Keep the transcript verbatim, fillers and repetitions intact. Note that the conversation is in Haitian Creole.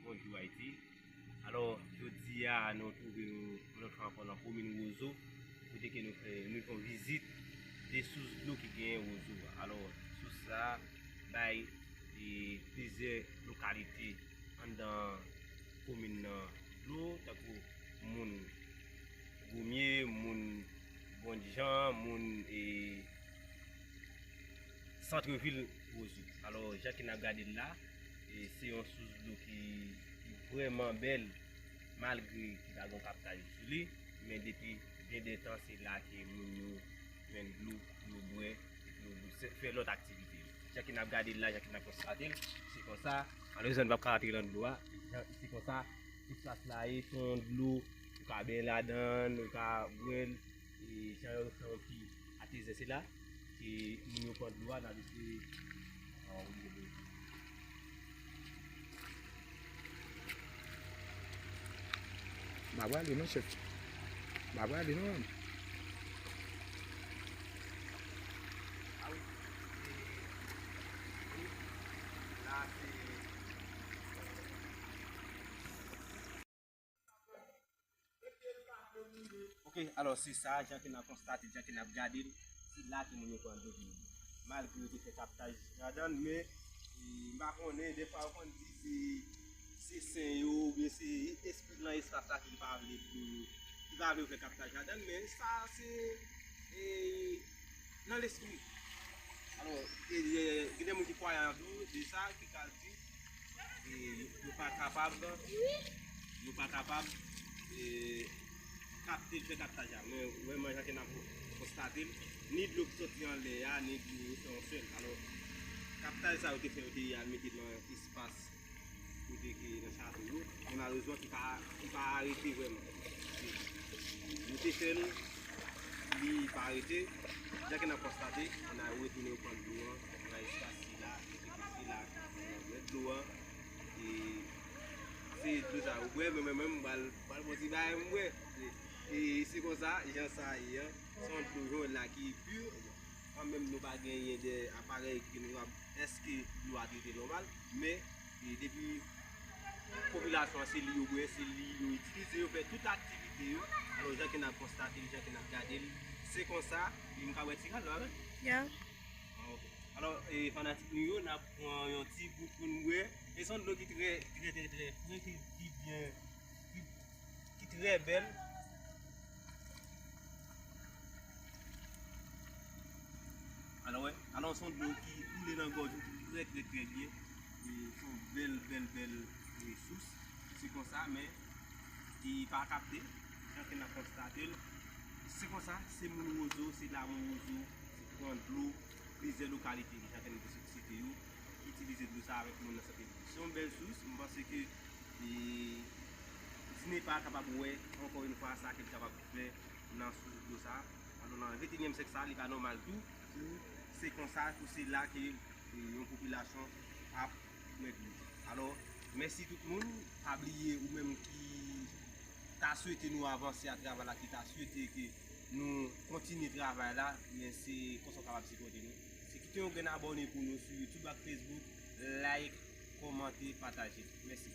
Bonjou Ayiti. Alò, jodi a, nou twouve nou yon lòt fwa ankò nan komin Wozo, kote ke nou fè, nou fè yon vizit de sous dlo ki genyen Wozo a. Alò, sous sa a bay e plizyè lokalite anndan komin nan dlo, tankou moun Goumye, moun Bondjan, moun e santrevil Wozo. Alò, jan ke n ap gade l la, e se yon sous dlo ki, ki vrèman bèl, malgre ki pa gen kaptaj sou li, men depi byen de tan, se la ke moun yo jwenn dlo pou yo bwè, e pou yo fè lòt aktivite yo. Jan ke n ap gade l la, jan ke n ap konstate l, se konsa, malerezman, n p ap ka rantre nan dlo a, jan, se konsa, espas la ye, se yon dlo, ou ka benyen ladan l, ou ka bwè l, e jan yo fè yon ti atezè, se la ke moun yo pran dlo a, n ap eseye, ah, ou M ap prale non, chèf. M ap prale non. Ah wi. E, e, la, se Ok, alò, se sa, jan ke n ap konstate, jan ke n ap gade l, se la ke moun yo pran dlo pou yo bwè. Malgre yo te fè kaptaj ladan l, men, e, m pa konnen, defwa yo konn di se, se sen yo, oubyen se espri nan espas la ki pa vle dlo yo, ki pa vle yo fè kaptaj ladan l, men sa se, e, nan lespri. Alò, e, e, gen de moun ki kwayan tou de sa, ki ka di, e, yo, yo pa kapab, yo pa kapab, e, kapte l, fè kaptaj la. Men vrèman, jan ke n ap konstate l, ni dlo ki soti anlè a, ni dlo yo fè yon sèl. Alò, kaptaj sa yo te fè, yo te al mete nan espas kote ke nan chato yo, men malerezman ki pa, ki pa arete vrèman. Yo te fè l, li pa arete. Jan ke n ap konstate, ann al retounen pran dlo an nan espas sila, kote ke se la ke nou jwenn dlo an. E se dlo sa yo bwè, men mwen menm, m pral, m pral pran ti bagay m bwè. E, e se konsa, jan sa ye an, se yon dlo jwenn la ki pi. Kanmenm nou pa genyen de aparèy ke nou kab, èske dlo a trete nòmal, men, e, depi popilasyon an, se li yo bwè, se li yo itilize, yo fè tout aktivite yo. Alò, jan ke n ap konstate l, jan ke n ap gade l, se konsa, e m ka bwè ti kal la, wi. Ya. Ah, ok. Alò, e, fanatik nou yo, n ap pran yon ti gout pou n bwè. E se yon dlo ki trè, trè, trè, trè fre, ki, ki byen, ki, ki trè bèl. Alò, wè, alò, se yon dlo ki koule nan gòj ou trè, trè, trè byen. E se yon bèl, bèl, bèl, e, sous. Se konsa, men li pa kapte, jan ke n ap konstate l. Se konsa, se moun Wozo, se la moun Wozo, se pran dlo, plizyè lokalite, jan ke n te sot site yo, ki itilize dlo sa avèk moun nan sante yo. Se yon bèl sous, m panse ke, e, Dinepa kapab wè, ankò yon fwa, sa ke l kapab fè nan sous dlo sa. Alò, nan venteyinyèm syèk sa, li pa nòmal tou, pou se konsa, pou se la ke, e, yon popilasyon ap bwè dlo. Alò, mèsi tout moun. Pa bliye, ou menm ki ta swete nou avanse a travay la, ki ta swete ke nou kontinye travay la, men se konsa w kapab sipòte nou. Se kite yon grenn abòne pou nou sou YouTube ak Facebook, like, kòmante, pataje. Mèsi.